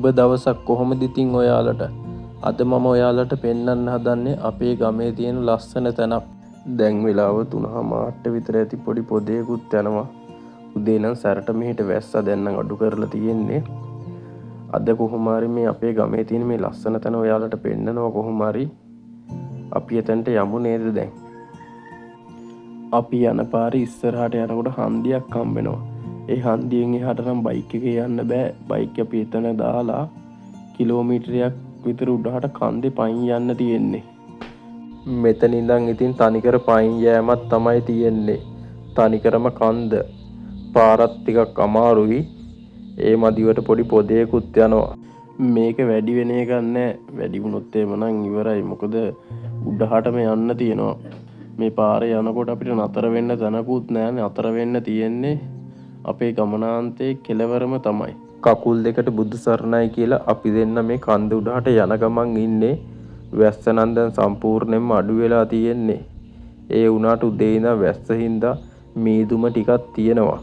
සුබ දවසක්. කොහොමද ඉතින් ඔයාලට? අද මම ඔයාලට පෙන්වන්න හදන්නේ අපේ ගමේ තියෙන ලස්සන තැනක්. දැන් වෙලාව 3:30 විතර ඇති. පොඩි පොදයකුත් යනවා. උදේ නම් සැරට මෙහෙට වැස්සා, දැන් නම් අඩු කරලා තියෙන්නේ. අද කොහොම හරි මේ අපේ ගමේ තියෙන මේ ලස්සන තැන ඔයාලට පෙන්නනවා කොහොම හරි. අපි එතනට යමු නේද දැන්? අපි යන පාරේ ඉස්සරහට යනකොට හන්දියක් හම්බ වෙනවා. ඒ හන්දියෙන් එහාට නම් බයික් එකේ යන්න බෑ. බයික් අපි එතන දාලා කිලෝමීටරයක් විතර උඩහට කන්දේ පයින් යන්න තියෙන්නේ. මෙතන ඉඳන් ඉතින් තනිකර පයින් යෑමක් තමයි තියෙන්නේ. තනිකරම කන්ද. පාරත් ටිකක් අමාරුයි. ඒ මදිවට පොඩි පොදයකුත් යනවා. මේක වැඩි වෙන එකක් නෑ. වැඩි වුණොත් එහෙම නම් ඉවරයි. මොකද උඩහටම යන්න තියෙනවා. මේ පාරේ යනකොට අපිට නතර වෙන්න තැනකුත් නෑ. නතර වෙන්න තියෙන්නේ අපේ ගමනාන්තයේ කෙළවරම තමයි. කකුල් දෙකට බුදු සරණයි කියලා අපි දෙන්න මේ කන්ද උඩහට යන ගමන් ඉන්නේ. වැස්ස නම් දැන් සම්පූර්ණයෙන්ම අඩු වෙලා තියෙන්නේ. ඒ වුණාට උදේ ඉඳන් වැස්ස හින්දා මීදුම ටිකක් තියෙනවා.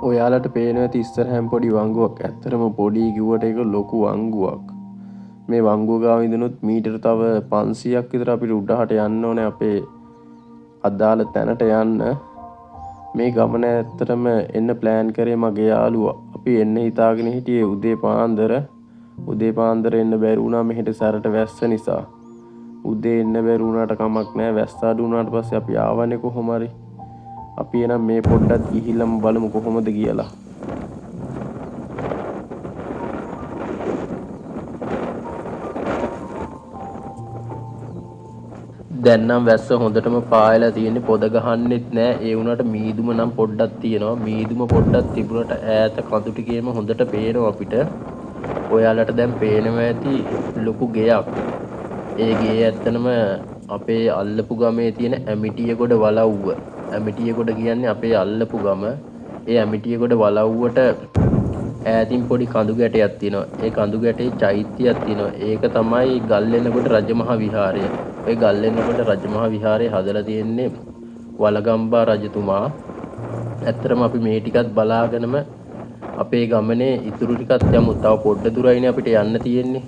ඔයාලට පේනවා ඇති ඉස්සරහින් පොඩි වංගුවක්. ඇත්තටම පොඩි කිව්වට ඒක ලොකු වංගුවක්. මේ වංගුව ගාව ඉඳනුත් මීටර තව 500ක් විතර අපිට උඩහට යන්න ඕනේ අපේ අදාළ තැනට යන්න. මේ ගමන ඇත්තටම එන්න ප්ලෑන් කරේ මගේ යාළුවා. අපි එන්න හිතාගෙන හිටියේ උදේ පාන්දර. උදේ පාන්දර එන්න බැරි වුණා මෙහෙට සැරට වැස්ස නිසා. උදේ එන්න බැරි වුණාට කමක් නෑ. වැස්ස අඩු වුණාට පස්සේ අපි ආවනේ කොහොම හරි. අපි එහෙනම් මේ පොඩ්ඩක් ගිහිල්ලාම බලමු කොහොමද කියලා. දැන් නම් වැස්ස හොඳටම පායලා තියෙන්නේ. පොද ගහන්නෙත් නෑ. ඒ වුණාට මීදුම නම් පොඩ්ඩක් තියෙනවා. මීදුම පොඩ්ඩක් තිබුණාට ඈත කඳු ටිකේම හොඳට පේනවා අපිට. ඔයාලට දැන් පේනවා ඇති ලොකු ගෙයක්. ඒ ගේ ඇත්තනම අපේ අල්ලපු ගමේ තියෙන ඇමිටියගොඩ වලව්ව. ඇමිටියගොඩ කියන්නේ අපේ අල්ලපු ගම. ඒ ඇමිටියගොඩ වලව්වට ඈතින් පොඩි කඳු ගැටයක් තියෙනවා. ඒ කඳු ගැටේ චෛත්‍යයක් තියෙනවා. ඒක තමයි ගල්ලෙනගොඩ රජමහා විහාරය. ඔය ගල්ලෙනගොඩ රජමහා විහාරය හදලා තියෙන්නේ වලගම්බා රජතුමා. ඇත්තටම අපි මේ ටිකත් බලාගෙනම අපේ ගමනේ ඉතුරු ටිකත් යමු. තව පොඩ්ඩ දුරයිනේ අපිට යන්න තියෙන්නේ.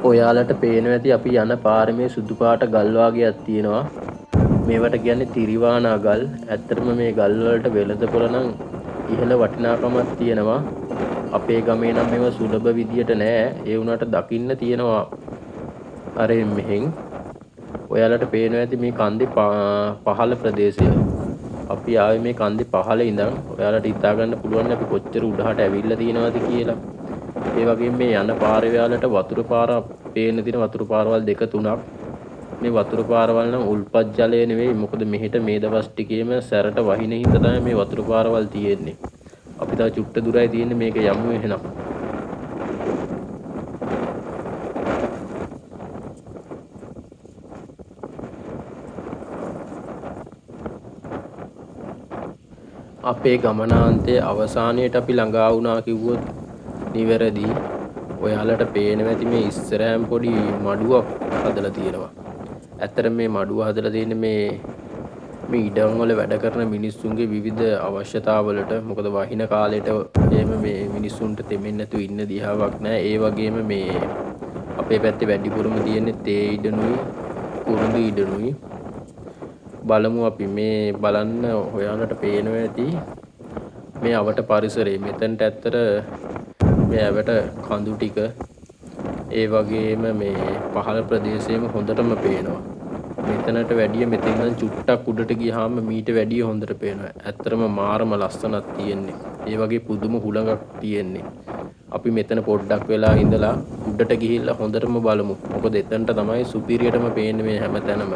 ඔයාලට පේනවා ඇති අපි යන පාරේ මේ සුදු පාට ගල් වගයක් තියෙනවා. මේවට කියන්නේ තිරිවානා ගල්. ඇත්තටම මේ ගල් වලට වෙළඳපොළ නම් ඉහළ වටිනාකමක් තියෙනවා. අපේ ගමේ නම් මේවා සුලභ විදියට නෑ. ඒ වුණාට දකින්න තියෙනවා අරෙන් මෙහෙන්. ඔයාලට පේනවා ඇති මේ කන්දේ පහළ ප්‍රදේශය. අපි ආවේ මේ කන්දේ පහළ ඉඳන්. ඔයාලට හිතා ගන්න පුළුවන් අපි කොච්චර උඩහට ඇවිල්ලා තියෙනවද කියලා. ඒ වගේම මේ යන පාරේ ඔයාලට වතුර පාර පේන තියෙන වතුර පාරවල් දෙක තුනක්. මේ වතුර පාරවල් නම් උල්පත් ජලය නෙවෙයි. මොකද මෙහෙට මේ දවස් ටිකේම සැරට වහින හින්දා තමයි මේ වතුර පාරවල් තියෙන්නේ. අපි තව චුට්ට දුරයි තියෙන්නේ මේක යමු එහෙනම්. අපේ ගමනාන්තයේ අවසානයේට අපි ළඟා වුණා කිව්වොත් නිවැරදි. ඔයාලට පේනවා ඇති මේ ඉස්සරහන් පොඩි මඩුවක් හදලා තියෙනවා. ඇත්තටම මේ මඩුව හදලා තියෙන්නේ මේ මේ ඉඩම් වල වැඩ කරන මිනිස්සුන්ගේ විවිධ අවශ්‍යතාවලට. මොකද වහින කාලෙට එහෙම මේ මිනිස්සුන්ට තෙමෙන්නේ නැතුව ඉන්න දිහාවක් නෑ. ඒ වගේම මේ අපේ පැත්තේ වැඩිපුරම තියෙන්නේ තේ ඉඩනුයි කුරුඳු ඉඩනුයි. බලමු අපි මේ බලන්න ඔයාලට පේනවා ඇති මේ අවට පරිසරය. මෙතනට ඇත්තට මේ ඇවට කඳු ටික ඒ වගේම මේ පහළ ප්‍රදේශයේම හොඳටම පේනවා. මෙතනට වැඩිය මෙතන ඉඳන් චුට්ටක් උඩට ගියාම මීට වැඩිය හොඳට පේනවා. ඇත්තටම මාරම ලස්සනක් තියෙන්නේ. ඒ වගේ පුදුම හුළඟක් තියෙන්නේ. අපි මෙතන පොඩ්ඩක් වෙලා ඉඳලා උඩට ගිහිල්ලා හොඳටම බලමු. මොකද එතනට තමයි සුපිරියටම පේන්නේ මේ හැම තැනම.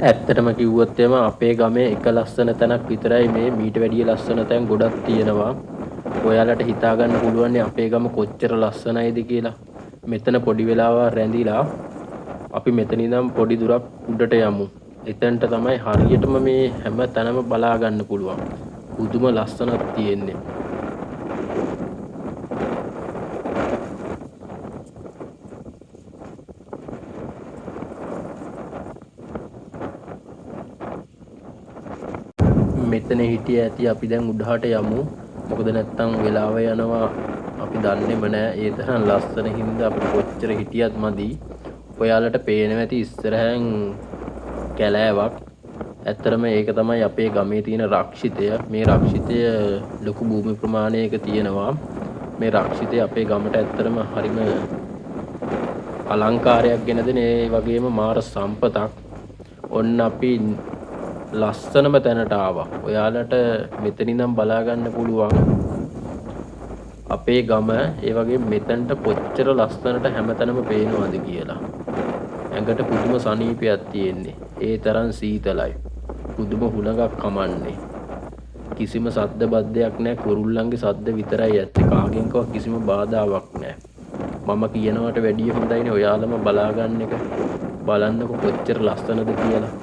ඇත්තටම කිව්වොත් එම අපේ ගමේ එක ලස්සන තැනක් විතරයි මේ. මීට වැඩිය ලස්සන තැන් ගොඩක් තියෙනවා. ඔයාලට හිතා ගන්න පුළුවන් අපේ ගම කොච්චර ලස්සනයිද කියලා. මෙතන පොඩි වෙලාවක් රැඳිලා අපි මෙතන ඉඳන් පොඩි දුරක් උඩට යමු. එතනට තමයි හරියටම මේ හැම තැනම බලා ගන්න පුළුවන්. පුදුම ලස්සනක් තියෙන්නේ. මෙතන හිටිය ඇති අපි දැන් උඩහට යමු. මොකද නැත්තම් වෙලාව යනවා අපි දන්නේම නෑ. ඒ තරම් ලස්සන හින්දා අපිට කොච්චර හිටියත් මදි. ඔයාලට පේනවා ඇති ඉස්සරහෙන් කැලෑවක්. ඇත්තටම ඒක තමයි අපේ ගමේ තියෙන රක්ෂිතය. මේ රක්ෂිතය ලොකු භූමි ප්‍රමාණයක තියෙනවා. මේ රක්ෂිතය අපේ ගමට ඇත්තටම හරිම අලංකාරයක් ගෙන දෙන, ඒ වගේම මාර සම්පතක්. ඔන්න අපි ලස්සනම තැනට ආවා. ඔයාලට මෙතන ඉඳන් බලා ගන්න පුළුවන් අපේ ගම, ඒ වගේ මෙතනට කොච්චර ලස්සනට හැමතැනම පේනවද කියලා. ඇඟට පුදුම සනීපයක් තියෙන්නේ. ඒ තරම් සීතලයි. පුදුම හුළඟක් කමන්නේ. කිසිම සද්ද බද්දයක් නෑ. කුරුල්ලන්ගේ සද්ද විතරයි ඇත්තේ. කාගෙන්කවත් කිසිම බාධාවක් නෑ. මම කියනවට වැඩිය හොඳයිනේ ඔයාලම බලා ගන්න එක. බලන්නකො කොච්චර ලස්සනද කියලා.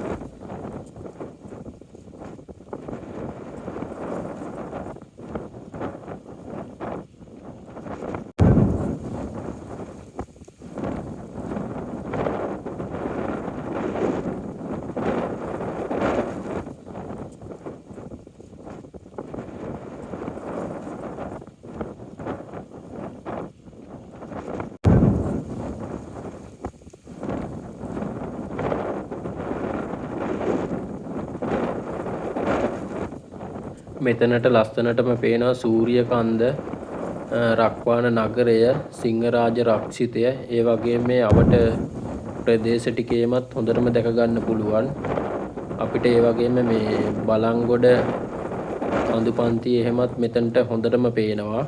මෙතනට ලස්සනටම පේනවා සූරියකන්ද, රක්වාන නගරය, සිංහරාජ රක්ෂිතය, ඒ වගේම මේ අවට ප්‍රදේශ ටිකේමත් හොඳටම දැක ගන්න පුළුවන්. අපිට ඒ වගේම මේ බලංගොඩ කඳු පන්ති එහෙමත් මෙතනට හොඳටම පේනවා.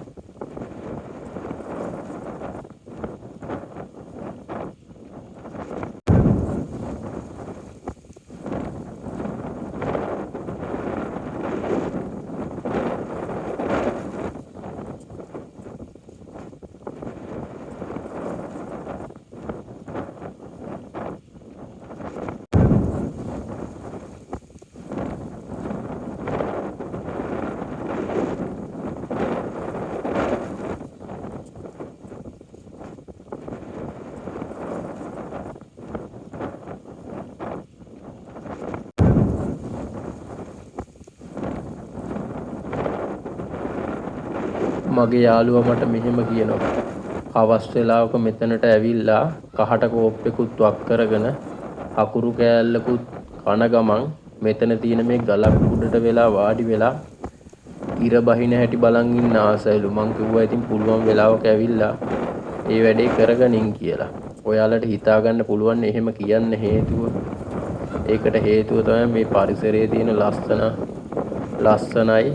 මගේ යාළුවා මට මෙහෙම කියනවා. හවස් වෙලාවක මෙතනට ඇවිල්ලා කහට කෝප්පෙකුත් වක් කරගෙන හකුරු කෑල්ලකුත් කන ගමන් මෙතන තියෙන මේ ගලක් උඩට වෙලා වාඩි වෙලා ඉර බහින හැටි බලන් ඉන්න ආසයිලු. මං කිව්වා ඉතින් පුළුවන් වෙලාවක ඇවිල්ලා ඒ වැඩේ කරගනින් කියලා. ඔයාලට හිතා ගන්න පුළුවන් එහෙම කියන්න හේතුව. ඒකට හේතුව තමයි මේ පරිසරයේ තියෙන ලස්සනයි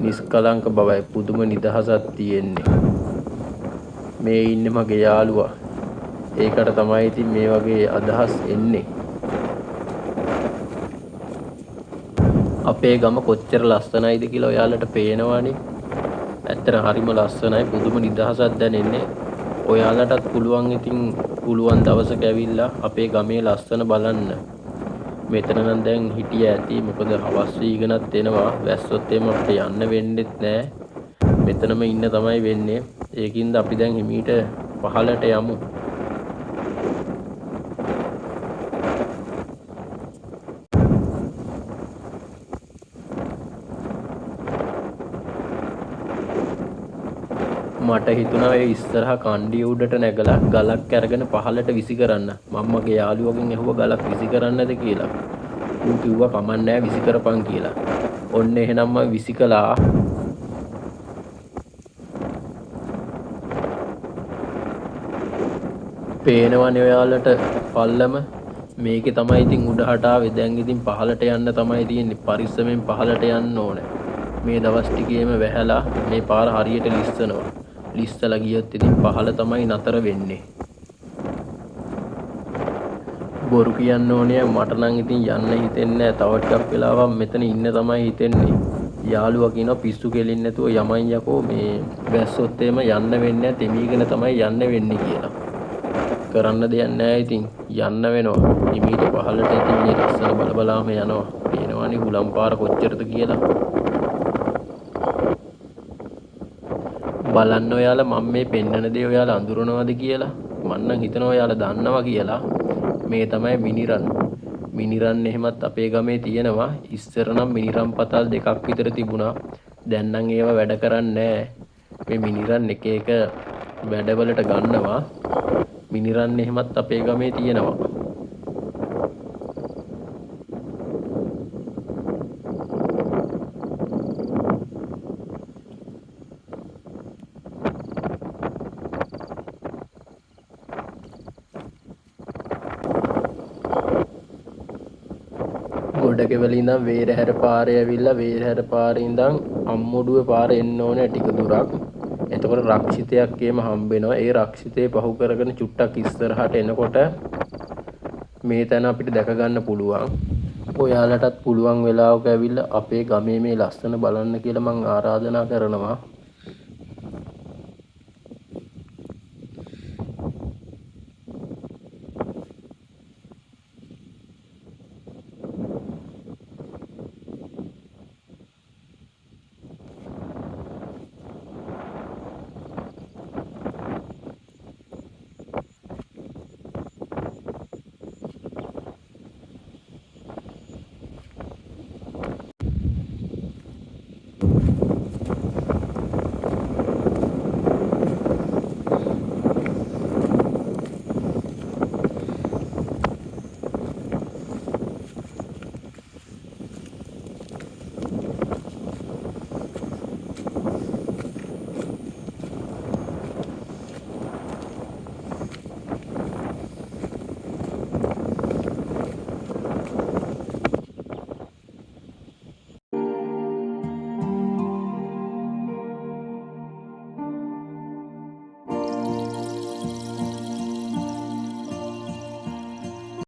නිස්කලංක බවයි. පුදුම නිදහසක් තියෙන්නේ. මේ ඉන්නේ මගේ යාළුවා. ඒකට තමයි ඉතින් මේ වගේ අදහස් එන්නේ. අපේ ගම කොච්චර ලස්සනයිද කියලා ඔයාලට පේනවනේ. ඇත්තට හරිම ලස්සනයි, පුදුම නිදහසක් දැනෙන්නේ. ඔයාලටත් පුළුවන් ඉතින් පුළුවන් දවසක ඇවිල්ලා අපේ ගමේ ලස්සන බලන්න. මෙතන නම් දැන් හිටිය ඇති, මොකද හවස් වීගෙනත් එනවා. වැස්සොත් එහෙම අපිට යන්න වෙන්නෙත් නෑ. මෙතනම ඉන්න තමයි වෙන්නේ. ඒකින්ද අපි දැන් හිමීට පහළට යමු. මට හිතුණා ඒ ඉස්සරහා කණ්ඩිය උඩට නැගලා ගලක් අරගෙන පහළට විසි කරන්න. මම මගේ යාළුවගෙන් ඇහුවා ගලක් විසි කරන්නද කියලා. ඌ කිව්වා කමක් නෑ විසි කරපන් කියලා. ඔන්න එහෙනම් මං විසි කළා. පේනවනේ ඔයාලට පල්ලම. මේකේ තමයි ඉතින් උඩහට ආවේ. දැන් ඉතින් පහළට යන්න තමයි තියෙන්නේ. පරිස්සමෙන් පහළට යන්න ඕනේ. මේ දවස් ටිකේම වැහැලා මේ පාර හරියට ලිස්සනවා. ලිස්සලා ගියොත් ඉතින් පහළ තමයි නතර වෙන්නේ. බොරු කියන්න ඕනේ මට නම් ඉතින් යන්න හිතෙන්නේ නෑ. තව ටිකක් වෙලාවක් මෙතන ඉන්න තමයි හිතෙන්නේ. යාළුවා කියනවා පිස්සු කෙලින් නැතුව යමන් යකෝ, මේ වැස්සොත් එහෙම යන්න වෙන්නේ නෑ, තෙමීගෙන තමයි යන්න වෙන්නේ කියලා. කරන්න දෙයක් නෑ ඉතින් යන්න වෙනවා. හිමීට පහළට ඉතින් මේ ලස්සන බල බලාම යනවා. පේනවනේ හුලම් පාර කොච්චරද කියලා. බලන්න ඔයාලා මම මේ පෙන්නන දේ ඔයාලා අඳුරනවද කියලා. මං නම් හිතනවා ඔයාලා දන්නවා කියලා. මේ තමයි මිනිරන්. මිනිරන් එහෙමත් අපේ ගමේ තියෙනවා. ඉස්සර නම් මිනිරන් පතල් දෙකක් විතර තිබුණා. දැන් නම් ඒවා වැඩ කරන්නේ නෑ. මේ මිනිරන් එක එක වැඩවලට ගන්නවා. මිනිරන් එහෙමත් අපේ ගමේ තියෙනවා. ගොඩකෙවල ඉඳන් වේරහැර පාරේ ඇවිල්ලා වේරහැර පාරේ ඉඳන් අම්මුඩුවේ පාර එන්න ඕනේ ටික දුරක්. එතකොට රක්ෂිතයක් එහෙම හම්බ වෙනවා. ඒ රක්ෂිතේ පහු කරගෙන චුට්ටක් ඉස්සරහට එනකොට මේ තැන අපිට දැක ගන්න පුළුවන්. ඔයාලටත් පුළුවන් වෙලාවක ඇවිල්ලා අපේ ගමේ මේ ලස්සන බලන්න කියලා මං ආරාධනා කරනවා.